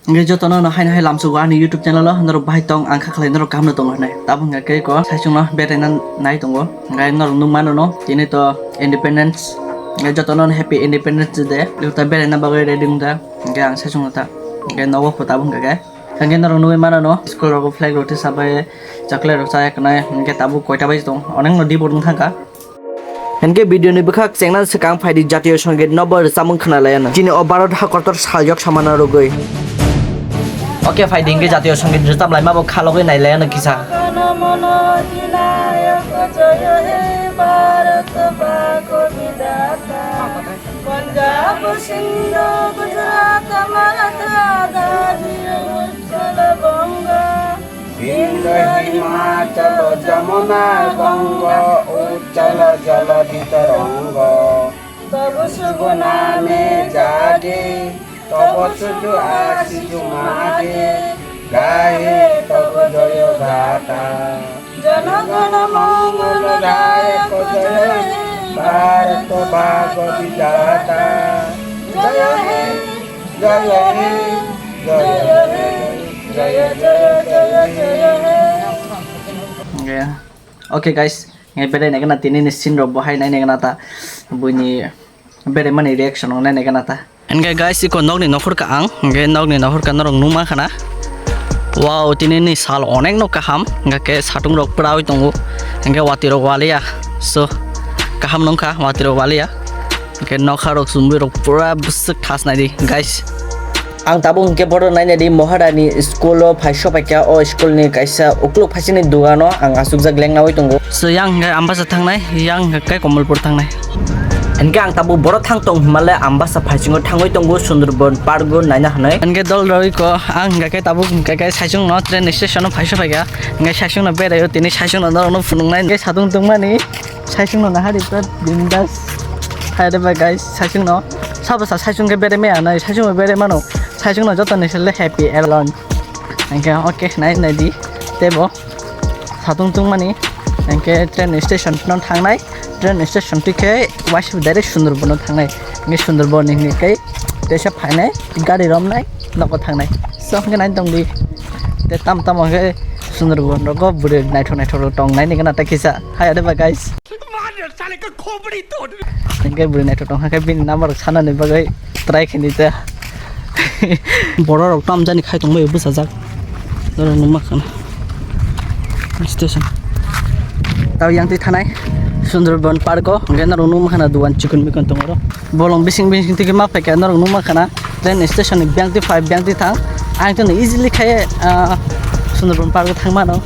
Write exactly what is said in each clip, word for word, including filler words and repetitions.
Hingke jotono no haino hai lamsugo ani YouTube channel o, norok bahai tong, ang kha khlai norok kaham no tongo hinui. Tabuk hingke ko saichung no beraina nai tongo. Hingke norok nukmano no, tini to Independence. Hingke jotono no Happy Independence Day. Tabuk ta beraina bagwi ready wngkha. Hingke ang saichung no ta. Hingke nogo kho tabuk hingke. Hingke norok nugwi mano no, school rogo flag rok tisabai, chocolate rok chaya kanai. Hingke tabuk koita baji tong. Onek no dibor wng thangkha. Hingke video ni bwkhak chengna swkang phaidi jatiyo songit nobo rwchapmung khwnalaiyano. Chini o Bharat hakotor saljak samana rwgwi. Oke, phaidi hingke jatiyo songit rwchap laima bo khalogwi nailaiyano kisa. Punjab, Sindhu, Gujarat, Maratha, Dadri, Uttal, Banga. Sindhu, Himachal, Jamuna, Ganga, Uttal, Jaladhi, Taranga. Tab shubh name jage, tab suju asiju mage, gahe tab jaya gatha. Jana gana mangal dayaka jaya he, Bharat bhag vidhata. Jaya he, jaya he, jaya he, jaya, jaya, jaya, jaya he. Hingke, okay guys, hingke berai naikhe na tini ni scene rok bo hai nai naikhe na ta buini berai mani reaction rok nai naikhe na ta. Hingke guys, iko nokni nokhorka ang, hingke nokni nokhorka norok nukma khana. Wow, tini ni sal onek no kaham, hingke satung rok pura oi tongo, hingke watwi rok waliya, so kaham nungkha watwi rok waliya, hingke nokha rok chumui rok pura bwswk thas naidi guys. Ang tabuk hingke bohrok naina di Maharani school o phai sopaikha, o school ni kaisa ukluk phaisini dugano ang asukjak lengnaui tongo. So yang hingke Ambasa thangnai, yang hingke Komolpur thangnai. Hingke ang tabuk boro thang tong himale Ambasa phaisingo thangwi tongo Sundarban Park o naina hwnwi. Hingke dol roi ko ang hingke tabuk hingke saisung no train station o phai sopaikha, hingke saisung no berai o tini saisung no norok no phunuknai hingke satung tongmani. Saisung no nahari pura bindas. Hai de bai guys, saisung no. Sabo sa saisung ke bere me anai, saisung no bere mano. Saisung no joto ni sele happy alone. Hingke okay, nai nai di. Tebo satung tongmani. Hingke train station no thangnai. Train station twi khe waisa direct Sundarban no thangnai. Hingke Sundarban ni hingke teisa phainai, gari romnai, nogo thangnai. So hingke nai tong di. Te tam tam hingke Sundarban rogo bwrwi naithok naithok rok tong nai nigana ta kisa. Hai de ba guys. मार साले का खोपड़ी तोड़। Hingke bwrwi naithok tong khe bini number rok sanani bagwi try khaini ta. Borok rok tam jani khai tongbai bwsajak. Norok nukma khana. Station. Tao yang twi thanai Sundarban Park o hingke norok nukma khana duan chikon mikon tongoro. Bolong bising bising twi ma phaikha norok nukma khana. Train station ni biyang twi phai, biyang twi thang. Ang twi no easily khai, ah, Sundarban Park o thang mano.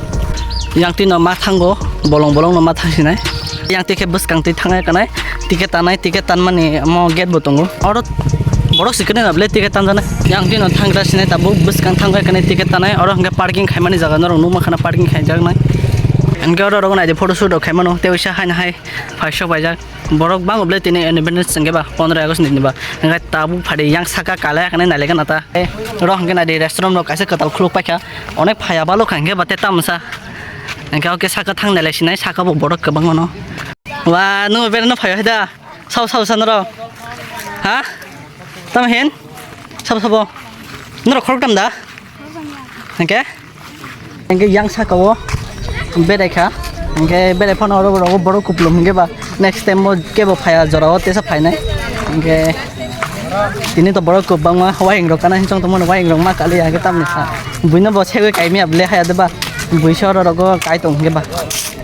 Yang twi no ma thango, bolong bolong no ma thang sinai. Yang twi khe bwskang twi thang kanai. Ticket tanai, ticket tanmani omo gate bo tongo. Oro borok si kwrwngna bwle ticket tanjana. Yang twi no thang gra sinai tabuk bwskang thang kanai ticket tanai. Oro hwnkhe parking khaimani jaga norok nukma khana parking khaijaknai. Hwnkhe oro rok naidi photo shoot rok khaimano. Tei waisa haino hai phai sok paijak. Borok bango bwle tini Independence hwnkhe ba pondro August ni ba. Hwnkhe tabuk phadi yang saka kale kanai nailaikha nata. Oro hwnkhe naidi restaurant rok kaisa kwtal khuluk paikha. Onek phaiya balo kha hwnkhe ba tei tamsa. Hwnkhe oke saka thang nailai sinai saka bo borok kwbangmano. Wa, nwng bereno phaio hai da. Sabo, sabo, sa norok. Ha? Tamo hin? Sabo, sabo. Norok khoroktham da? Hingke? Hingke yang saka o berai kha. Hingke berai phano oro borok, borok kupulung hingke ba next time bo kebo phaya jora o tesa phainai. Hingke tini to borok kwbangma wayeng rok kana hinsong tongmani wayeng rok ma kali ya hingke tamni sa. Buino bo segwi kaimia bwle haya de ba. Buiso oro rogo kai tong hingke ba.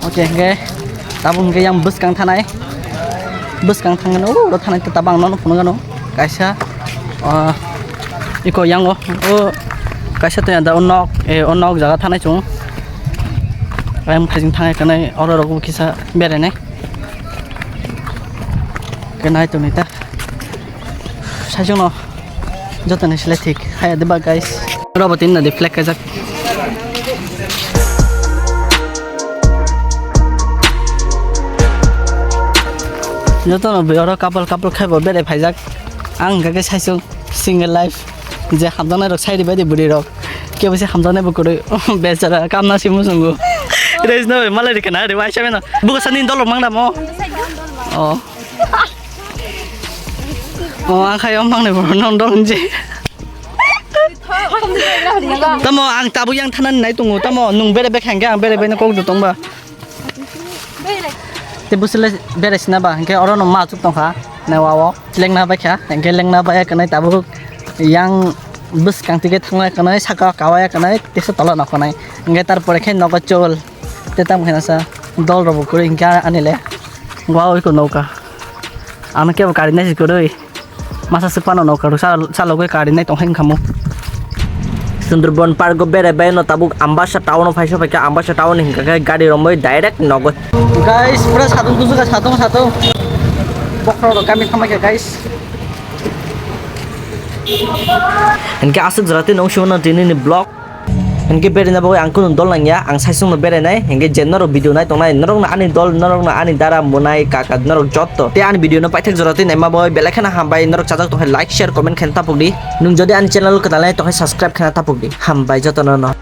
Oke, hingke tabuk hingke yang bwskang thanai. Bwskang thangkhe o, oro thanai tabang nono phunukgano. Kaisa, ah, iko yang o, o kaisa tei da o nok, e, o nok jaga thanai chwng. Ayang phajing thangai kanai, oro rogo kisa berainai. Kenai tongni ta. Saichung no. Joto ni sile thik. Haya de ba guys. Oro bo tin na de flag kajak. Joto no bwi oro couple couple khai bo bere phaijak. Ang hwnkha khe saichung single life. Je hamjaknai rok sai ribai de bwrwi rok. Kebo se hamjaknai bo kwrwi. Bechara kamna si muchungo. Reis no malai rikana re waisa beno. Buka sani dolok mangda mo. Oh. Oh, ang khai om mangnai borok nong dol nje. Tamo ang tabuk yang thanani nai tongo, tamo nwng bere bwkha hwnkhe ang bere baino kok do tongba. Te bwswk le bere sina ba, hwnkhe oro no ma chuk tongkha, nai wa o lengna baikha, hwnkhe lengna baiya kanai tabuk yang bwskang tike thangna kanai, saka kawaya kanai, tesa tola nokhanai, hwnkhe tarpore khe nogo chol, te tamo khe nasa dol rok bo kwrwi hwnkhe ani le wa o iko nokha, ano kebo kari nai si kwrwi. Masa swk phano no karo sa, sa logoi kari nai tong hai wngkha mo. Sundarban Park o berai bai no tabuk Ambasa town o phaisa phaikha, Ambasa town ni hwnkha khe gari romwi direct nogo. Guys, pura satung tusu ka satung satung. Bokhorok rok kami thamai kha guys. Hwnkhe aswk jora twi nung simo no tini ni vlog. Hwnkhe berina bagwi ang kunu dol nangya, ang saisungno berainai, hwnkhe je norok video nai tongnai, norokno ani dol, norokno ani dara, mwnai, kaka, norok jotto. Tei ani video no paithak jora twi naima bagwi belai kheno hambai, norok chajak tongkhe like, share, comment khe tapukdi. Nwng jodi ani channel kwtal nai tongkhe subscribe khe tapukdi. Hambai jotono no.